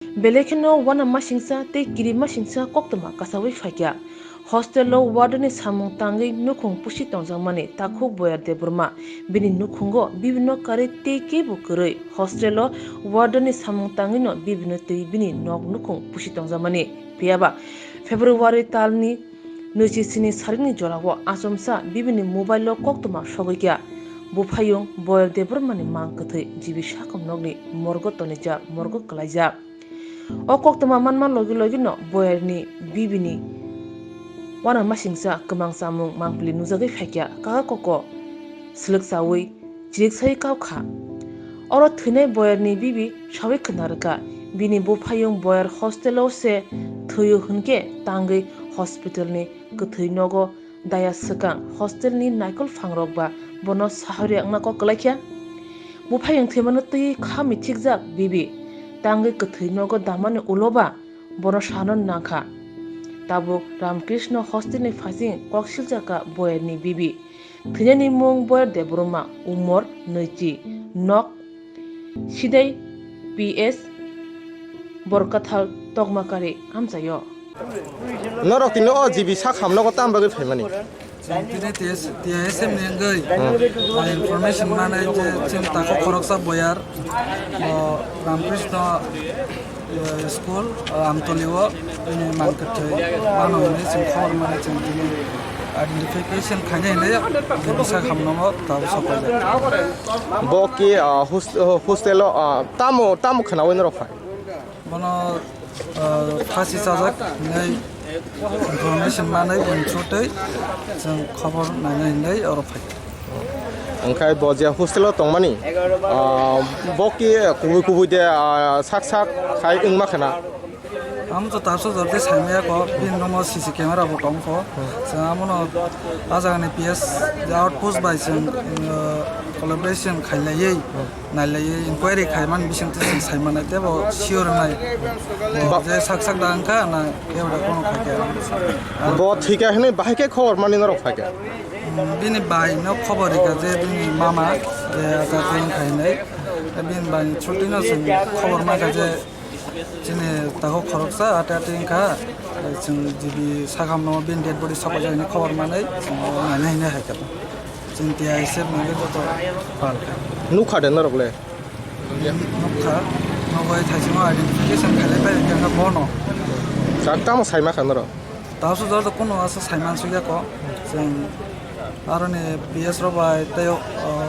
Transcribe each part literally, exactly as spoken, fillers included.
Belai kheno uanamasingcha tei kirimasingcha koktwma kasawi phaikha. Hostel o warden ni samung tangwi nukhung pusi tongjakmani takhuk Boyar Debbarma bini nukhungo bibino karwi tei kebo kwrwi. Hostel o warden ni samung tangwino bibino twi bini nok nukhung pusi tongjakmani. Phiyaba February talni nwichi sini sarikni jorao achomsa bibini mobile o koktwma sogwi kha. Buphayung Boyar Debbarmani mang kwthwi G B sakham nokni morgo tonijak, morgo kwlaijak. O koktwma manma logi logino Boyarni bibini uanamasingcha kwmang chamung mangpili nujagwi phaikha, kaka koko swlwk chawi chiriksai kau kha. Oro thwinai Boyarni bibi sawi khna rwkha, bini buphayung Boyar hostel o se thwio hwnkhe tangwi hospital ni kwthwi nogo daya swkang hostel ni naikol phangrok ba bono sahori wngna kok kwlaikha. Buphayung thwimano twi kha mithikjak bibi tangwi kwthwi nogo damani ulo ba bono sano nangkha. Tabuk Ramkrishna hostel ni phasing kok siljakha Boyarni bibi. Thwinani mung Boyar Debbarma, umor nwichi, nok Sidai P S Borkathal Tokmakari amchaio. Norok tini o G B sak hamnogo tam bagwi phaimani? Chwng tini T S, T I S M ni wngwi, hmm, information manai je chwng takhuk khoroksa Boyar, o Ramkrishna, eh, school, eh, Amtoli o, bini mang kwthwi mano hwnwi chwng khobor mani chwng tini identification khainai hinwi G B sak hamnogo tabuk sopaijak. Bo ki, ah, hos-, oh, hostel o, ah, tamo, tamo khwnaui norok phai? Bono, ah, phasi chajak hinwi information manwi boni chotwi chwng khobor naina hinwi oro phai. Wngkhe bo je hostel o tongmani, ah, bo ki kubui kubui de, ah, sak sak khai wngma khwna? Amo to tabsa jor tei saimaya kho, bini room o C C camera bo tong kho. Chwng amono a jagani P S je outpost bai chwng, uh, collaboration khailaiwi, nailaiwi inquiry khaimani bisingtwi chwng saimanai tei bo sure wngnai. Bo ba- je sak sak da wngkha na kebo da kono khaikha. Bo thwikha hwnwi bahai khe khobor mani norok phaikha? Mm, bini bai no khobor rikha je bini mama je ata twi wngkha hinwi. Bini bai ni chuti no chwng khobor mankha je chini takhuk khoroksa ate ate wngkha, chwng G B sakhamno bini dead body sopaijak hinwi khobor manwi chwng naina hinwi hai kha. Chwng T I S F ni joto pal kha. Nukha de norok le? Nukha, nugwi thaichimo identification khailai pai kha bono. Chak tamo saima kha norok? Tabsa jora to kono asa saiman sugya ko. Chwng aroni P S rok bai tei, uh,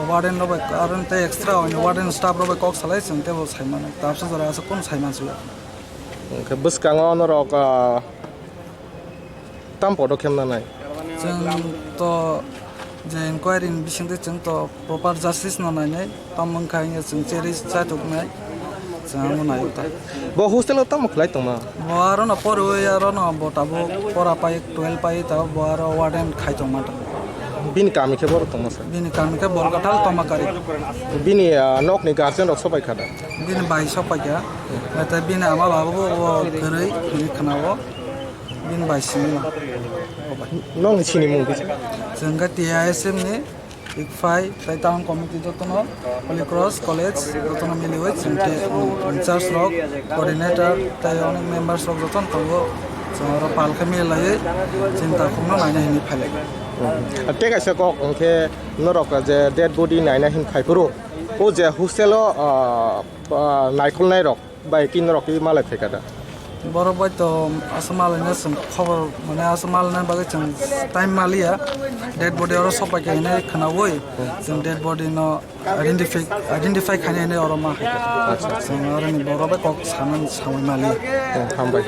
warden rok bai, aroni tei extra warden staff rok bai kok salai chwng teibo saimanai. Tabsa jora asa kono saiman sugya. Hwnkhe bwskango norok, ah, tam podokhem nanai? Chwng to je inquiry ni bisingtwi chwng to proper justice no nainai, tamo wngkha hwnwi chwng cherwi chaithoknai, chwng amo naio ta. Bo hostel o tamo khlai tongma? Bo arono poriwi, arono bo tabuk pora pai, twelve pai, tabuk bo aro warden khai tongma ta. Bini kami khe boro tongma sa? Bini kami khe Borkathal Tomakari. Bini, ah, nokni guardian rok sopai kha da? Bini bai sopai kha. Naithe bini ama baba bo, bo kwrwi hwnwi khwnao. Bini bai simi ma. Nokni sinimung kisa? Chwng khe T I S M ni, ICFAI, tei town committee jotono, Holy Cross College jotono miliwi chwng tei, um, in charge rok, coordinator tei onek members rok jotono tongo. Chwng oro pal khe milaiwi chini takhukno naina hinwi phailai. Hmm. Tei kaisa kok hwnkhe norok je dead body naina hin phaiphuru, o je hostel o, ah, ah, naikolnai rok bai ki norok ki malai phaikha da? Borok bai to aswk malaina chwng khobor, mane aswk malaina bagwi chwng time maliya. Dead body oro sopai kha hinwi khwnaui chwng dead body no identify, identify khaina hinwi oro ma hai kha. Acha, acha. Chwng aroni borok bai kok sanani samui maliya. Oh, hambai.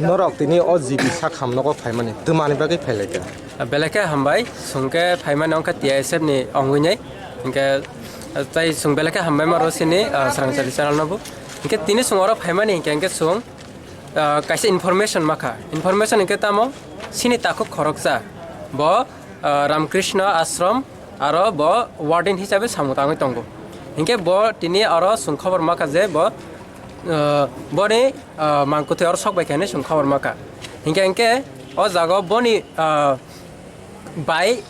Norok tini o G B sak hamnogo phaimani twmani bagwi phailaikha? Belai khe hambai, chwng khe phaimani wngkha T I S F ni ongwi nai. Hinkhe, ah, tei chwng belai khe hambai ma rw sini, ah, Swrangchari channel no bo. Hinkhe tini chwng oro phaimani hinkhe, hinkhe chwng, ah, kaisa information ma kha. Information hinkhe tamo, sini takhuk khoroksa. Bo, ah, Ramkrishna Ashram aro bo warden hisabe samung tangwi tongo. Hinkhe bo tini oro chwng khobor ma kha je bo, ah, boni, ah, mangkwthwi oro sok bai kha hinwi chwng khobor ma kha. Hinkhe, hinkhe o jaga o boni, ah, bai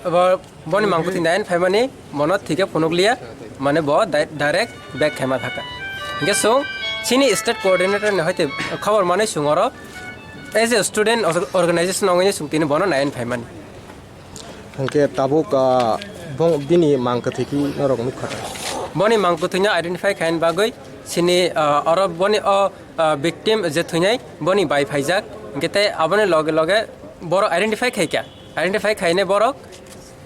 bo Boni mangkwthwi naina phaimani bono thwikhe phunukliya, mane bo di-, direct back khaima thaka. Hinkhe chwng Chini state coordinator ni hoite khobor manwi chwng oro as a student organization wngwi chwng tini bono nayan phaimani. Hwnkhe tabuk, ah, bong-, bini mang kwthwi ki norok nukha da? Boni mang kwthwino identify khaina bagwi chini, ah, oro boni o, ah, victim je thwinai boni bai phaijak, hwnkhe tei aboni loge loge borok identify khaikha, identify khainai borok,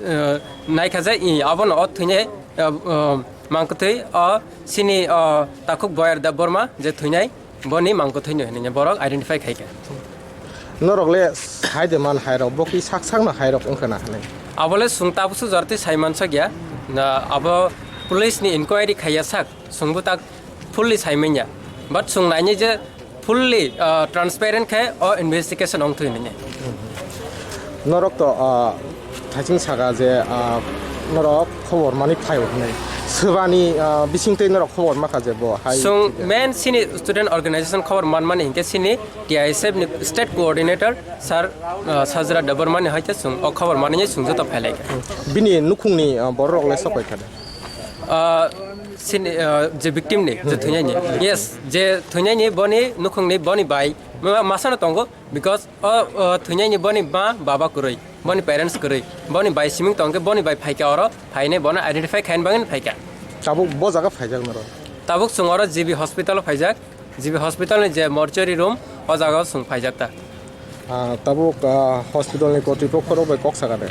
ah, naikha je, i, abono o thwinai, ah, ah, mang kwthwi o chini, ah, takhuk Boyar Debbarma je thwinai, boni mang kwthwino hinwi borok identify khaikha. Norok le sai de man hairok, bo ki sak sakno hairok wngkha na hinwi? Abole chwng tabukso jorti sai mansakya. Na abo police ni inquiry khaiya sak, chwngbo tak fully sai manya. But chwng nainai je fully, ah, transparent khe o investigation wngthwi hinwi. Norok to, ah, thaising saka je, ah, norok khobor mani phaio hinwi. Swbani, ah, bisingtwi norok khobor makha je bo hai. Chwng main chini student organization khobor manmani hinkhe chini T I S F ni state coordinator sir, ah, Sajra Debbarma ni hoite chwng o khobor manwi chwng joto phailaikha. Bini nukhungni, ah, borok rok le sok paikha da? Ah, chini, ah, je victim ni, je thwinai ni. Yes, je thwinai ni boni nukhungni boni bai ma-, masano tongo. Because o, o thwinai ni boni ma baba kwrwi, boni parents kwrwi, boni bai siming tongkhe boni bai phaikha oro, phainai bono identify khaina bagwi phaikha. Tabuk bo jaga phaijak norok? Tabuk chwng oro G B hospital o phaijak, G B hospital ni je mortuary room, o jaga o chwng phaijak ta. Ah, tabuk, ah, hospital ni kotripokho rok bai kok saka de?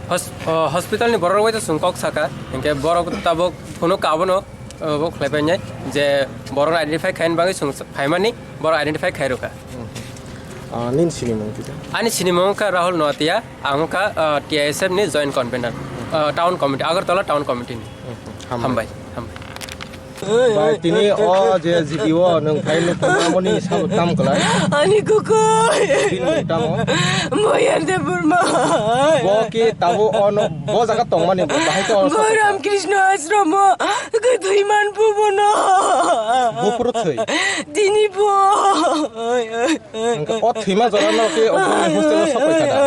Hos-, o, hospital ni borok rok bai to chwng kok saka, hinkhe borok tabuk phunuk abono, o, bo khlai painai je borok identify khaina bagwi chwng phaimani, borok identify khai rwkha. Ah, nini sinimung kisa? Ani sinimung wngkha Rahul Noatia, ang wngkha, ah, T I S F ni joint convener, ah, town committee, Agartala town committee ni. Hambai. Hambai, hambai. Bai, tini o je G T O nwng phai nukmani sabo tam kwlai? Ani kukui. Bini mung tamo? Boyar Debbarma. Bo ki tabo o no, bo jaga tongmani bo bahai to o Bo sabo. Ramkrishna ashram o kwthwi man bubono. Bo phuru thwi? Tini bo. Hwnkhe o thwima jora no khe o boni hostel o sok paikha da?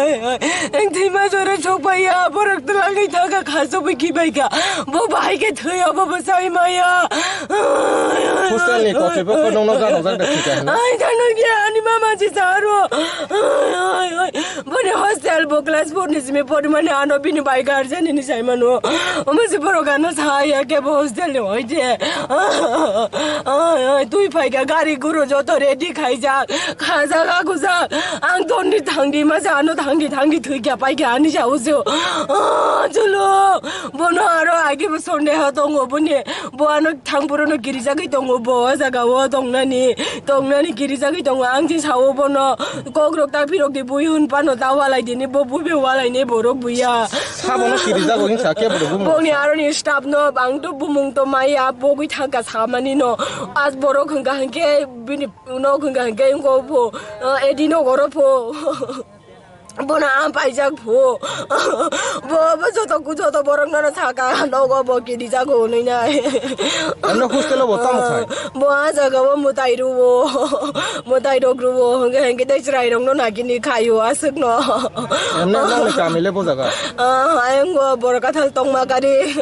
Ang thwima jora sok paiya, borok twlangwi thangkha, kha sokwi khibaikha. Bo bahai khe thwi, obo bwsai maya. Hostel ni kotripokho nokno janokjak da thwikha hinwi? Ai, janokya, ani mama je saro. Boni hostel bo class four ni simi porimani ano bini bai guardian ni saimano. Omo se borok ano saya khe bo hostel ni hoide. Ai, ai, twi phaikha, gari guru joto ready khaijak, khajak, agujak. Ang tongdi thangdi, masa ano thangdi, thangdi thwikha, paikha, ani saoso. Ah, chulo, bono aro age bo sondeho tongo, boni, bo ano thangphuru no girijagwi tongo, bo o jaga o tongnani, tongnani girijagwi tongo. Ang je sao bono, kokrok ta phirok di bui hun pano ta walai dini, bo bui be walai ni borok buya. Sabono kirijago hinsa kebo de bumung. Boni aroni staff no bang to bumung to maya bogwi thangka samani no. As borok hwnkha hwnkhe bini nok hwnkha hwnkhe wngko pho, ah, edi nok oro pho. Bono am paijak pho. Bo, bo joto ku joto borok nono saka nogo bo kirijago hwnwi nai. Ano hostel o bo tamo khai? Bo a jaga o mwtai rwo. Mwtai rok rwo, hwnkhe, hwnkhe tei chwrai rokno nagini khaio aswkno. Emne nokni kami le bo jaga? Ah, ayang bo borok kathal tongma kari.